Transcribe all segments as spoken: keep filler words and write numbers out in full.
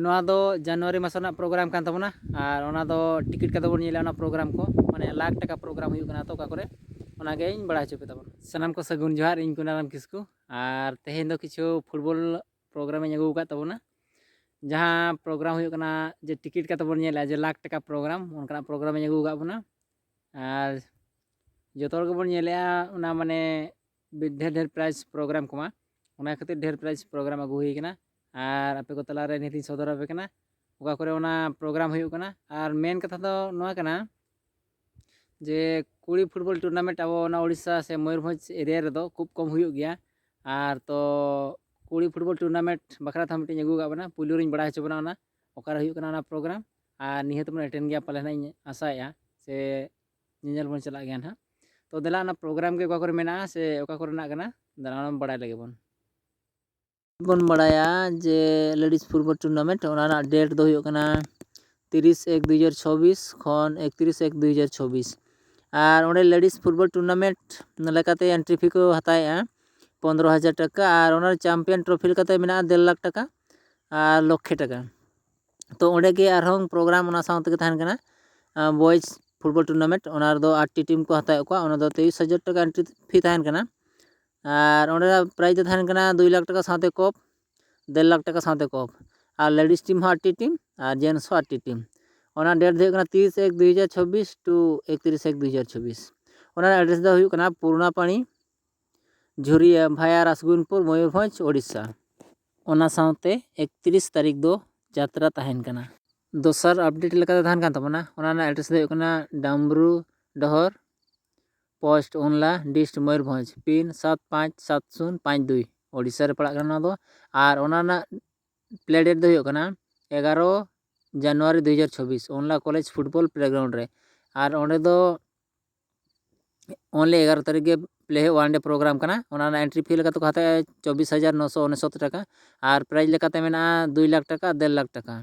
ᱱᱚᱣᱟ ᱫᱚ ᱡᱟᱱᱩᱣᱟᱨᱤ ᱢᱟᱥ ᱨᱮᱱᱟᱜ ᱯᱨᱳᱜᱨᱟᱢ ᱠᱟᱱ ᱛᱟᱵᱚᱱᱟ, ᱟᱨ ᱚᱱᱟ ᱫᱚ ᱴᱤᱠᱤᱴ ᱠᱟᱛᱮ ᱵᱚᱱ ᱧᱮᱞᱟ᱾ ᱚᱱᱟ ᱯᱨᱳᱜᱨᱟᱢ ᱠᱚ ᱢᱟᱱᱮ ᱞᱟᱠᱷ ᱴᱟᱠᱟ ᱯᱨᱳᱜᱨᱟᱢ ᱦᱩᱭᱩᱜ ᱠᱟᱱᱟ, ᱛᱚ ᱚᱠᱟ ᱠᱚᱨᱮ, ᱚᱱᱟᱜᱮᱧ ᱵᱟᱲᱟᱭ ᱦᱚᱪᱚ ᱯᱮ ᱛᱟᱵᱚᱱᱟ᱾ ᱥᱟᱱᱟᱢ ᱠᱚ ᱥᱟᱹᱜᱩᱱ ᱡᱚᱦᱟᱨ, ᱤᱧ ᱠᱩᱱᱟᱨᱟᱢ ᱠᱤᱥᱠᱩ᱾ ᱟᱨ ᱛᱮᱦᱮᱧ ᱫᱚ ᱠᱤᱪᱷᱩ ᱯᱷᱩᱴᱵᱚᱞ ᱯᱨᱳᱜᱨᱟᱢ ᱤᱧ ᱟᱹᱜᱩ ᱟᱠᱟᱫ ᱛᱟᱵᱚᱱᱟ, ᱡᱟᱦᱟᱸ ᱯᱨᱳᱜᱨᱟᱢ ᱦᱩᱭᱩᱜ ᱠᱟᱱᱟ ᱡᱮ ᱴᱤᱠᱤᱴ ᱠᱟᱛᱮ ᱵᱚᱱ ᱧᱮᱞᱟ, ᱡᱮ ᱞᱟᱠᱷ ᱴᱟᱠᱟ ᱯᱨᱳᱜᱨᱟᱢ, ᱚᱱᱠᱟᱱᱟᱜ ᱯᱨᱳᱜᱨᱟᱢ ᱤᱧ ᱟᱹᱜᱩ ᱟᱠᱟᱫ ᱵᱚᱱᱟ᱾ ᱟᱨ ᱡᱚᱛᱚ ᱦᱚᱲ ᱜᱮᱵᱚᱱ ᱧᱮᱞᱮᱜᱼᱟ ᱚᱱᱟ ᱢᱟᱱᱮ ᱰᱷᱮᱨ ᱰᱷᱮᱨ ᱯᱨᱟᱭᱤᱡᱽ ᱯᱨᱳᱜᱨᱟᱢ ᱠᱚᱢᱟ, ᱚᱱᱟ ᱠᱷᱟᱹᱛᱤᱨ ᱰᱷᱮᱨ ᱯᱨᱟᱭᱤᱡᱽ ᱯᱨᱳᱜᱨᱟᱢ ᱟᱹᱜᱩ ᱦᱩᱭ ᱠᱟᱱᱟ᱾ ᱟᱨ ᱟᱯᱮ ᱠᱚ ᱛᱟᱞᱟᱨᱮ ᱱᱤᱦᱟᱹᱛᱤᱧ ᱥᱚᱫᱚᱨ ᱟᱯᱮ ᱠᱟᱱᱟ ᱚᱠᱟ ᱠᱚᱨᱮ ᱚᱱᱟ ᱯᱨᱳᱜᱨᱟᱢ ᱦᱩᱭᱩᱜ ᱠᱟᱱᱟ᱾ ᱟᱨ ᱢᱮᱱ ᱠᱟᱛᱷᱟ ᱫᱚ ᱱᱚᱣᱟ ᱠᱟᱱᱟ ᱡᱮ ᱠᱩᱲᱤ ᱯᱷᱩᱴᱵᱚᱞ ᱴᱩᱨᱱᱟᱢᱮᱱᱴ ᱟᱵᱚ ᱚᱱᱟ ᱳᱰᱤᱥᱟ ᱥᱮ ᱢᱚᱭᱩᱨᱵᱷᱚᱸᱡᱽ ᱮᱨᱤᱭᱟ ᱨᱮᱫᱚ ᱠᱷᱩᱵ ᱠᱚᱢ ᱦᱩᱭᱩᱜ ᱜᱮᱭᱟ᱾ ᱟᱨ ᱛᱚ ᱠᱩᱲᱤ ᱯᱷᱩᱴᱵᱚᱞ ᱴᱩᱨᱱᱟᱢᱮᱱᱴ ᱵᱟᱠᱷᱨᱟ ᱛᱮᱦᱚᱸ ᱢᱤᱫᱴᱤᱧ ᱟᱹᱜᱩ ᱟᱠᱟᱫ ᱵᱚᱱᱟ, ᱯᱩᱭᱞᱩ ᱨᱤᱧ ᱵᱟᱲᱟᱭ ᱦᱚᱪᱚ ᱵᱚᱱᱟ ᱚᱱᱟ ᱚᱠᱟᱨᱮ ᱦᱩᱭᱩᱜ ᱠᱟᱱᱟ ᱚᱱᱟ ᱯᱨᱳᱜᱨᱟᱢ, ᱟᱨ ᱱᱤᱦᱟᱹᱛ ᱵᱚᱱ ᱮᱴᱮᱱ ᱜᱮᱭᱟ ᱯᱟᱞᱮ ᱱᱟᱜ ᱤᱧ ᱟᱥᱟᱭᱮᱫᱼᱟ ᱥᱮ ᱧᱮᱧᱮᱞ ᱵᱚᱱ ᱪᱟᱞᱟᱜ ᱜᱮᱭᱟ ᱱᱟᱦᱟᱜ᱾ ᱛᱚ ᱫᱮᱞᱟ ᱚᱱᱟ ᱯᱨᱳᱜᱨᱟᱢ ᱜᱮ ᱚᱠᱟ ᱠᱚᱨᱮ ᱢᱮᱱᱟᱜᱼᱟ ᱥᱮ ᱚᱠᱟ ᱠᱚᱨᱮᱱᱟᱜ ᱠᱟᱱᱟ, ᱫᱮᱞᱟ ᱚᱱᱟ ᱵᱟᱲᱟᱭ ᱞᱟᱹᱜᱤᱫ ᱵᱚᱱ᱾ ᱵᱚᱱ ᱵᱟᱲᱟᱭᱟ ᱡᱮ ᱞᱮᱰᱤᱡᱽ ᱯᱷᱩᱴᱵᱚᱞ ᱴᱩᱨᱱᱟᱢᱮᱱᱴ, ᱚᱱᱟ ᱨᱮᱱᱟᱜ ᱰᱮᱴ ᱫᱚ ᱦᱩᱭᱩᱜ ᱠᱟᱱᱟ ᱛᱤᱨᱤᱥ ᱮᱠ ᱫᱩ ᱦᱟᱡᱟᱨ ᱪᱷᱚᱵᱵᱤᱥ ᱠᱷᱚᱱ ᱮᱠᱛᱨᱤᱥ ᱮᱠ ᱫᱩ ᱦᱟᱡᱟᱨ ᱪᱷᱚᱵᱵᱤᱥ᱾ ᱟᱨ ᱚᱸᱰᱮ ᱞᱮᱰᱤᱡᱽ ᱯᱷᱩᱴᱵᱚᱞ ᱴᱩᱨᱱᱟᱢᱮᱱᱴ ᱞᱮᱠᱟᱛᱮ ᱮᱱᱴᱨᱤ ᱯᱷᱤ ᱠᱚ ᱦᱟᱛᱟᱣᱮᱫᱼᱟ ᱯᱚᱱᱫᱽᱨᱚ ᱦᱟᱡᱟᱨ ᱴᱟᱠᱟ, ᱟᱨ ᱚᱱᱟ ᱪᱟᱢᱯᱤᱭᱟᱱ ᱴᱨᱚᱯᱷᱤ ᱞᱮᱠᱟᱛᱮ ᱢᱮᱱᱟᱜᱼᱟ ᱰᱮᱲ ᱞᱟᱠᱷ ᱴᱟᱠᱟ ᱟᱨ ᱞᱚᱠᱠᱷᱮ ᱴᱟᱠᱟ᱾ ᱛᱚ ᱚᱸᱰᱮ ᱜᱮ ᱟᱨᱦᱚᱸ ᱯᱨᱳᱜᱨᱟᱢ ᱚᱱᱟ ᱥᱟᱶ ᱛᱮᱜᱮ ᱛᱟᱦᱮᱱ ᱠᱟᱱᱟ, ᱵᱚᱭᱮᱡᱽ ᱯᱷᱩᱴᱵᱚᱞ ᱴᱩᱨᱱᱟᱢᱮᱱᱴ, ᱚᱱᱟ ᱨᱮᱫᱚ ᱟᱴᱴᱤ ᱴᱤᱢ ᱠᱚ ᱦᱟᱛᱟᱣᱮᱫ ᱠᱚᱣᱟ᱾ ᱚᱱᱟ ᱫᱚ ᱛᱮᱭᱤᱥ ᱦᱟᱡᱟᱨ ᱴᱟᱠᱟ ᱮᱱᱴᱨᱤ ᱯᱷᱤ ᱛᱟᱦᱮᱱ ᱠᱟᱱᱟ᱾ ᱟᱨ ᱚᱸᱰᱮᱱᱟᱜ ᱯᱨᱟᱭᱤᱡᱽ ᱫᱚ ᱛᱟᱦᱮᱱ ᱠᱟᱱᱟ ᱫᱩᱭ ᱞᱟᱠᱷ ᱴᱟᱠᱟ ᱥᱟᱶᱛᱮ ᱠᱚᱯ, ᱰᱮᱲ ᱞᱟᱠᱷ ᱴᱟᱠᱟ ᱥᱟᱶᱛᱮ ᱠᱚᱯ᱾ ᱟᱨ ᱞᱮᱰᱤᱡᱽ ᱴᱤᱢ ᱦᱚᱸ ᱟᱴᱴᱤ ᱴᱤᱢ ᱟᱨ ᱡᱮᱱᱴᱥ ᱦᱚᱸ ᱟᱴᱴᱤ ᱴᱤᱢ᱾ ᱚᱱᱟ ᱰᱮᱴ ᱫᱚ ᱦᱩᱭᱩᱜ ᱠᱟᱱᱟ ᱛᱤᱨᱤᱥ ᱮᱠ ᱫᱩᱭ ᱦᱟᱡᱟᱨ ᱪᱷᱚᱵᱵᱤᱥ ᱴᱩ ᱮᱠᱛᱨᱤᱥ ᱮᱠ ᱫᱩᱭ ᱦᱟᱡᱟᱨ ᱪᱷᱚᱵᱵᱤᱥ᱾ ᱚᱱᱟ ᱨᱮᱱᱟᱜ ᱮᱰᱨᱮᱥ ᱫᱚ ᱦᱩᱭᱩᱜ ᱠᱟᱱᱟ ᱯᱩᱨᱱᱟᱯᱟᱲᱤ, ᱡᱷᱩᱨᱤᱭᱟ ᱵᱷᱟᱭᱟ ᱨᱟᱥᱜᱩᱱᱯᱩᱨ, ᱢᱚᱭᱩᱨᱵᱷᱚᱸᱡᱽ, ᱳᱰᱤᱥᱟ᱾ ᱚᱱᱟ ᱥᱟᱶᱛᱮ ᱮᱠᱛᱨᱤᱥ ᱛᱟᱹᱨᱤᱠᱷ ᱫᱚ ᱡᱟᱛᱨᱟ ᱛᱟᱦᱮᱱ ᱠᱟᱱᱟ᱾ ᱫᱚᱥᱟᱨ ᱟᱯᱰᱮᱴ ᱞᱮᱠᱟᱛᱮ ᱛᱟᱦᱮᱱ ᱠᱟᱱ ᱛᱟᱵᱚᱱᱟ, ᱚᱱᱟ ᱨᱮᱱᱟᱜ ᱮᱰᱨᱮᱥ ᱫᱚ ᱦᱩᱭᱩᱜ ᱠᱟᱱᱟ ᱰᱟᱢᱵᱽᱨᱩ ᱰᱚᱦᱚᱨ, ᱯᱳᱥᱴ ᱚᱱᱞᱟ, ᱰᱤᱥᱴ ᱢᱚᱭᱩᱨᱵᱷᱚᱸᱡᱽ, ᱯᱤᱱ ᱥᱟᱛ ᱯᱟᱸᱪ ᱥᱟᱛ ᱥᱩᱱ ᱯᱟᱸᱪ ᱫᱩᱭ, ᱳᱰᱤᱥᱟ ᱨᱮ ᱯᱟᱲᱟᱜ ᱠᱟᱱᱟ ᱱᱚᱣᱟ ᱫᱚ᱾ ᱟᱨ ᱚᱱᱟ ᱨᱮᱱᱟᱜ ᱯᱞᱮ ᱰᱮᱴ ᱫᱚ ᱦᱩᱭᱩᱜ ᱠᱟᱱᱟ ᱮᱜᱟᱨᱚ ᱡᱟᱱᱩᱣᱟᱨᱤ ᱫᱩ ᱦᱟᱡᱟᱨ ᱪᱷᱚᱵᱵᱤᱥ, ᱚᱱᱞᱟ ᱠᱚᱞᱮᱡᱽ ᱯᱷᱩᱴᱵᱚᱞ ᱯᱞᱮᱜᱨᱟᱣᱩᱱᱰ ᱨᱮ᱾ ᱟᱨ ᱚᱸᱰᱮ ᱫᱚ ᱚᱱᱞᱤ ᱮᱜᱟᱨᱚ ᱛᱟᱹᱨᱤᱠᱷ ᱜᱮ ᱯᱞᱮ ᱦᱩᱭᱩᱜᱼᱟ, ᱚᱣᱟᱱ ᱰᱮ ᱯᱨᱳᱜᱨᱟᱢ ᱠᱟᱱᱟ᱾ ᱚᱱᱟ ᱨᱮᱱᱟᱜ ᱮᱱᱴᱨᱤ ᱯᱷᱤ ᱞᱮᱠᱟ ᱛᱮᱠᱚ ᱦᱟᱛᱟᱣᱮᱫᱼᱟ ᱪᱚᱵᱵᱤᱥ ᱦᱟᱡᱟᱨ ᱱᱚᱥᱚ ᱩᱱᱤᱥᱚᱛ ᱴᱟᱠᱟ᱾ ᱟᱨ ᱯᱨᱟᱭᱤᱡᱽ ᱞᱮᱠᱟᱛᱮ ᱢᱮᱱᱟᱜᱼᱟ ᱫᱩᱭ ᱞᱟᱠᱷ ᱴᱟᱠᱟ, ᱰᱮᱲ ᱞᱟᱠᱷ ᱴᱟᱠᱟ᱾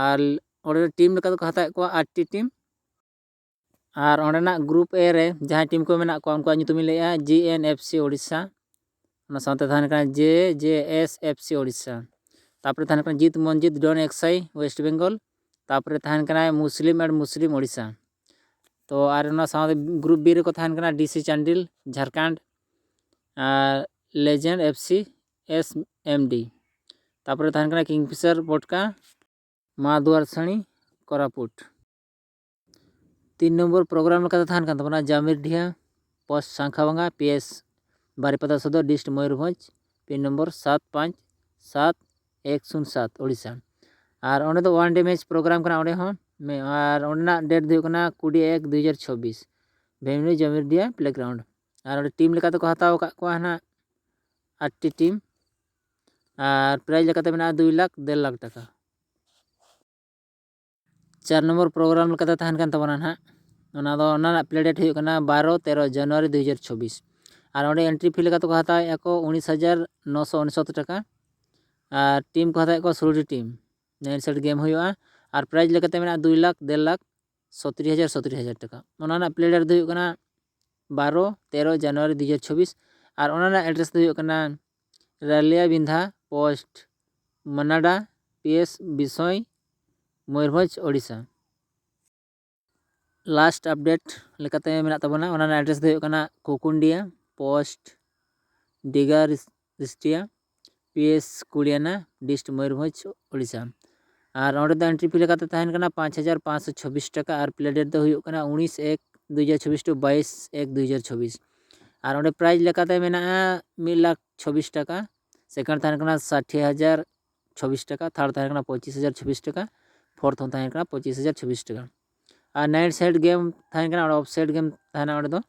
ᱟᱨ ᱚᱸᱰᱮ ᱴᱤᱢ ᱞᱮᱠᱟ ᱛᱮᱠᱚ ᱦᱟᱛᱟᱣᱮᱫ ᱠᱚᱣᱟ ᱟᱴᱴᱤ ᱴᱤᱢ᱾ ᱟᱨ ᱚᱸᱰᱮᱱᱟᱜ ᱜᱨᱩᱯ ᱮ ᱨᱮ ᱡᱟᱦᱟᱸᱭ ᱴᱤᱢ ᱠᱚ ᱢᱮᱱᱟᱜ ᱠᱚᱣᱟ, ᱩᱱᱠᱩᱣᱟᱜ ᱧᱩᱛᱩᱢᱤᱧ ᱞᱟᱹᱭᱮᱫᱼᱟ, ᱡᱤ ᱮᱱ ᱮᱯᱷ ᱥᱤ ᱳᱰᱤᱥᱟ, ᱚᱱᱟ ᱥᱟᱶᱛᱮ ᱛᱟᱦᱮᱱ ᱠᱟᱱᱟ ᱡᱮ ᱡᱮ ᱮᱥ ᱮᱯᱷ ᱥᱤ ᱳᱰᱤᱥᱟ᱾ ᱛᱟᱯᱚᱨᱮ ᱛᱟᱦᱮᱱ ᱠᱟᱱᱟ ᱡᱤᱛ ᱢᱚᱱᱡᱤᱛ ᱰᱚᱱ ᱮᱠᱥᱟᱭ ᱳᱭᱮᱥᱴ ᱵᱮᱝᱜᱚᱞ᱾ ᱛᱟᱯᱚᱨᱮ ᱛᱟᱦᱮᱱ ᱠᱟᱱᱟ ᱢᱩᱥᱞᱤᱢ ᱮᱱᱰ ᱢᱩᱥᱞᱤᱢ ᱳᱰᱤᱥᱟ᱾ ᱛᱚ ᱟᱨ ᱚᱱᱟ ᱥᱟᱶᱛᱮ ᱜᱨᱩᱯ ᱵᱤ ᱨᱮᱠᱚ ᱛᱟᱦᱮᱱ ᱠᱟᱱᱟ ᱰᱤᱥᱤ ᱪᱟᱱᱰᱤᱞ ᱡᱷᱟᱲᱠᱷᱚᱸᱰ, ᱟᱨ ᱞᱮᱡᱮᱱᱰ ᱮᱯᱷ ᱥᱤ ᱮᱥ ᱮᱢ ᱰᱤ᱾ ᱛᱟᱯᱚᱨᱮ ᱛᱟᱦᱮᱱ ᱠᱟᱱᱟ ᱠᱤᱝᱯᱷᱤᱥᱟᱨ ᱵᱚᱴᱠᱟ, ᱢᱟ ᱫᱩᱣᱟᱨᱥᱟᱱᱤ ᱠᱚᱨᱟᱯᱩᱴ᱾ ᱛᱤᱱ ᱱᱚᱢᱵᱚᱨ ᱯᱨᱳᱜᱨᱟᱢ ᱞᱮᱠᱟᱛᱮ ᱛᱟᱦᱮᱱ ᱠᱟᱱ ᱛᱟᱵᱚᱱᱟ ᱡᱟᱢᱤᱨᱰᱤᱦᱟ, ᱯᱳᱥᱴ ᱥᱟᱝᱠᱷᱟᱵᱟᱝᱜᱟ, ᱯᱤ ᱮᱥ ᱵᱟᱨᱤᱯᱟᱫᱟ ᱥᱚᱫᱚᱨ, ᱰᱤᱥᱴ ᱢᱚᱭᱩᱨᱵᱷᱚᱸᱡᱽ, ᱯᱤᱱ ᱱᱚᱢᱵᱚᱨ ᱥᱟᱛ ᱯᱟᱸᱪ ᱥᱟᱛ ᱮᱠ ᱥᱩᱱ ᱥᱟᱛ, ᱳᱰᱤᱥᱟ᱾ ᱟᱨ ᱚᱸᱰᱮ ᱫᱚ ᱚᱣᱟᱱ ᱰᱮ ᱢᱮᱪ ᱯᱨᱳᱜᱨᱟᱢ ᱠᱟᱱᱟ ᱚᱸᱰᱮ ᱦᱚᱸ᱾ ᱢᱮ-, ᱟᱨ ᱚᱸᱰᱮᱱᱟᱜ ᱰᱮᱴ ᱫᱚ ᱦᱩᱭᱩᱜ ᱠᱟᱱᱟ ᱠᱩᱲᱤ ᱮᱠ ᱫᱩ ᱦᱟᱡᱟᱨ ᱪᱷᱚᱵᱵᱤᱥ, ᱵᱷᱮᱱᱤᱭᱩ ᱡᱟᱢᱤᱨᱰᱤᱦᱟ ᱯᱞᱮᱜᱨᱟᱣᱩᱱᱰ᱾ ᱟᱨ ᱚᱸᱰᱮ ᱴᱤᱢ ᱞᱮᱠᱟ ᱛᱮᱠᱚ ᱦᱟᱛᱟᱣ ᱟᱠᱟᱫ ᱠᱚᱣᱟ ᱦᱟᱸᱜ ᱟᱴᱴᱤ ᱴᱤᱢ᱾ ᱟᱨ ᱯᱨᱟᱭᱤᱡᱽ ᱞᱮᱠᱟᱛᱮ ᱢᱮᱱᱟᱜᱼᱟ ᱫᱩᱭ ᱞᱟᱠᱷ ᱰᱮᱲ ᱞᱟᱠᱷ ᱴᱟᱠᱟ᱾ ᱪᱟᱨ ᱱᱚᱢᱵᱚᱨ ᱯᱨᱳᱜᱨᱟᱢ ᱞᱮᱠᱟᱛᱮ ᱛᱟᱦᱮᱱ ᱠᱟᱱ ᱛᱟᱵᱚᱱᱟ ᱱᱟᱦᱟᱜ, ᱚᱱᱟ ᱫᱚ, ᱚᱱᱟ ᱨᱮᱱᱟᱜ ᱯᱞᱮ ᱰᱮᱴ ᱦᱩᱭᱩᱜ ᱠᱟᱱᱟ ᱵᱟᱨᱚ ᱛᱮᱨᱚ ᱡᱟᱱᱩᱣᱟᱨᱤ ᱫᱩ ᱦᱟᱡᱟᱨ ᱪᱷᱚᱵᱵᱤᱥ᱾ ᱟᱨ ᱚᱸᱰᱮ ᱮᱱᱴᱨᱤ ᱯᱷᱤ ᱞᱮᱠᱟ ᱛᱮᱠᱚ ᱦᱟᱛᱟᱣᱮᱫᱼᱟ ᱠᱚ ᱩᱱᱤᱥ ᱦᱟᱡᱟᱨ ᱱᱚᱥᱚ ᱩᱱᱤᱥᱚᱛ ᱴᱟᱠᱟ᱾ ᱟᱨ ᱴᱤᱢ ᱠᱚ ᱦᱟᱛᱟᱣᱮᱫ ᱠᱚᱣᱟ ᱥᱳᱞᱳᱴᱤ ᱴᱤᱢ᱾ ᱱᱟᱭᱤᱱ ᱥᱮᱴ ᱜᱮᱢ ᱦᱩᱭᱩᱜᱼᱟ᱾ ᱟᱨ ᱯᱨᱟᱭᱤᱡᱽ ᱞᱮᱠᱟᱛᱮ ᱢᱮᱱᱟᱜᱼᱟ ᱫᱩᱭ ᱞᱟᱠᱷ ᱰᱮᱲ ᱞᱟᱠᱷ ᱥᱚᱛᱨᱤ ᱦᱟᱡᱟᱨ ᱥᱚᱛᱨᱤ ᱦᱟᱡᱟᱨ ᱴᱟᱠᱟ᱾ ᱚᱱᱟ ᱨᱮᱱᱟᱜ ᱯᱞᱮ ᱰᱮᱴ ᱫᱚ ᱦᱩᱭᱩᱜ ᱠᱟᱱᱟ ᱵᱟᱨᱚ ᱛᱮᱨᱚ ᱡᱟᱱᱩᱣᱟᱨᱤ ᱫᱩ ᱦᱟᱡᱟᱨ ᱪᱷᱚᱵᱵᱤᱥ᱾ ᱟᱨ ᱚᱱᱟ ᱨᱮᱱᱟᱜ ᱮᱰᱨᱮᱥ ᱫᱚ ᱦᱩᱭᱩᱜ ᱠᱟᱱᱟ ᱨᱟᱞᱤᱭᱟ ᱵᱤᱱᱫᱷᱟ ᱯᱳᱥᱴ ᱢᱟᱱᱟᱰᱟ, ᱯᱤ ᱮᱥ ᱵᱤᱥᱚᱭ, ᱢᱚᱭᱩᱨᱵᱷᱚᱸᱡᱽ, ᱳᱰᱤᱥᱟ᱾ ᱞᱟᱥᱴ ᱟᱯᱰᱮᱴ ᱞᱮᱠᱟᱛᱮ ᱢᱮᱱᱟᱜ ᱛᱟᱵᱚᱱᱟ, ᱚᱱᱟ ᱨᱮᱱᱟᱜ ᱮᱰᱨᱮᱥ ᱫᱚ ᱦᱩᱭᱩᱜ ᱠᱟᱱᱟ ᱠᱩᱠᱩᱱᱰᱤᱭᱟ ᱯᱳᱥᱴ ᱰᱤᱜᱟ ᱨᱤᱥ-, Ristia, P S Kuliana, dist Mayurbhanj, Odisha. ᱟᱨ ᱚᱸᱰᱮ ᱫᱚ ᱮᱱᱴᱨᱤ ᱯᱷᱤ ᱞᱮᱠᱟᱛᱮ ᱛᱟᱦᱮᱱ ᱠᱟᱱᱟ ᱯᱟᱸᱪ ᱦᱟᱡᱟᱨ ᱯᱟᱸᱪᱥᱚ ᱪᱷᱚᱵᱵᱤᱥ ᱴᱟᱠᱟ᱾ ᱟᱨ ᱯᱞᱮ ᱰᱮᱴ ᱫᱚ ᱦᱩᱭᱩᱜ ᱠᱟᱱᱟ ᱩᱱᱤᱥ ᱮᱠ ᱫᱩ ᱦᱟᱡᱟᱨ ᱪᱷᱚᱵᱵᱤᱥ ᱴᱩ ᱵᱟᱭᱤᱥ ᱮᱠ ᱫᱩ ᱦᱟᱡᱟᱨ ᱪᱷᱚᱵᱵᱤᱥ᱾ ᱟᱨ ᱚᱸᱰᱮ ᱯᱨᱟᱭᱤᱡᱽ ᱞᱮᱠᱟᱛᱮ ᱢᱮᱱᱟᱜᱼᱟ ᱢᱤᱫ ᱞᱟᱠᱷ ᱪᱷᱚᱵᱵᱤᱥ ᱴᱟᱠᱟ᱾ ᱥᱮᱠᱮᱱᱰ ᱛᱟᱦᱮᱱ ᱠᱟᱱᱟ ᱥᱟᱴᱷᱤ ᱦᱟᱡᱟᱨ ᱪᱷᱚᱵᱵᱤᱥ ᱴᱟᱠᱟ, ᱛᱷᱟᱨᱰ ᱛᱟᱦᱮᱱ ᱠᱟᱱᱟ ᱯᱚᱸᱪᱤᱥ ᱦᱟᱡᱟᱨ ᱪᱷᱚᱵᱵᱤᱥ ᱴᱟᱠᱟ, ᱯᱷᱳᱨᱛᱷ ᱦᱚᱸ ᱛᱟᱦᱮᱱ ᱠᱟᱱᱟ ᱯᱚᱸᱪᱤᱥ ᱦᱟᱡᱟᱨ ᱪᱷᱚᱵᱵᱤᱥ ᱴᱟᱠᱟ᱾ ᱟᱨ ᱱᱟᱭᱤᱱ ᱥᱮᱴ ᱜᱮᱢ ᱛᱟᱦᱮᱱ ᱠᱟᱱᱟ, ᱚᱸᱰᱮ ᱚᱯᱷ ᱥᱮᱴ ᱜᱮᱢ ᱛᱟᱦᱮᱱᱟ ᱚᱸᱰᱮ ᱫᱚ᱾